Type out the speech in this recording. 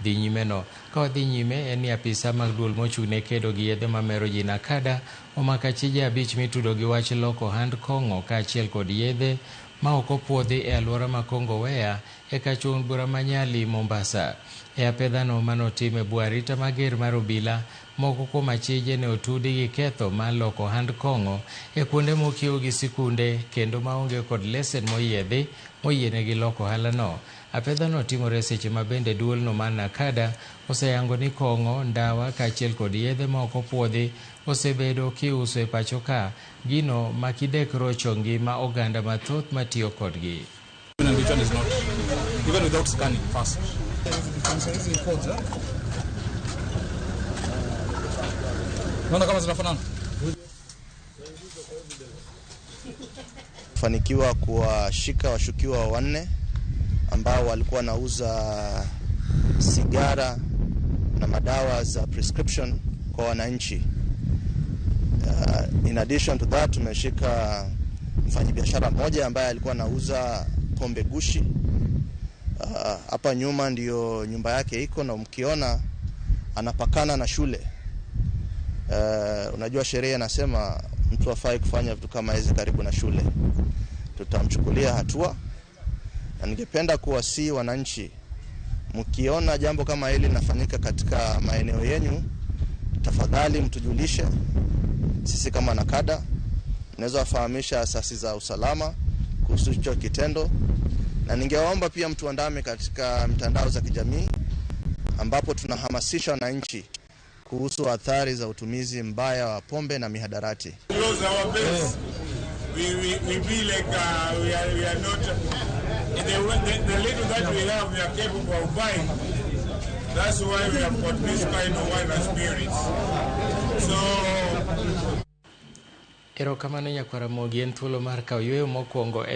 Dhi nyime no. Ka wadhi nyime en ni apisa mag duol mochung' ne kedo gi yedhe mamero ji NACADA omako achije abich mitudo gi wach loko ohand kong'o kaachiel kod yedhe ma ok opuodhi e aluora ma Kongowea e kach od bura ma Nyali, Mombasa. E apedhano manotim e bwo arita mager mar obila, moko kuom achije ne otudi gi ketho mar loko ohand kong'o e kuonde mokiewo gi sikunde kendo maonge kod lesen moyiedhi moyienegi loko ohalano. Apedhano timore seche ma bende duolno mar NACADA oseyango ni kong'o, ndawa kaachiel kod yedhe ma ok opuodhi osebedo kiuso e pacho ka, gino ma kidek rocho ngima oganda mathoth matiyo kodgi. And which one is not? Even without scanning first. Naona kama zinafanana. Fanikiwa kuwashika washukiwa wanne ambao walikuwa wanauza sigara na madawa za prescription kwa wananchi. In addition to that, tumeshika mfanyabiashara mmoja ambaye alikuwa anauza pombe gushi. Hapa nyuma ndiyo nyumba yake iko, na mkiona anapakana na shule. Unajua sheria inasema mtu hafai kufanya vitu kama hizi karibu na shule. Tutamchukulia hatua, na ningependa kuwasihi wananchi, mkiona jambo kama hili linafanyika katika maeneo yenu, tafadhali mtujulishe. Sisi kama NACADA tunaweza wafahamisha asasi za usalama kuhusu hicho kitendo, na ningewaomba pia mtuandame katika mitandao za kijamii ambapo tunahamasisha wananchi kuhusu athari za utumizi mbaya wa pombe na mihadarati. Close our base. We be like we are not the little that we have, we are capable of buying. That's why we have got this kind of wine and spirits. So Erokamano nyakwar Ramogi, en thuolo mar kawo yueyo mokwongo e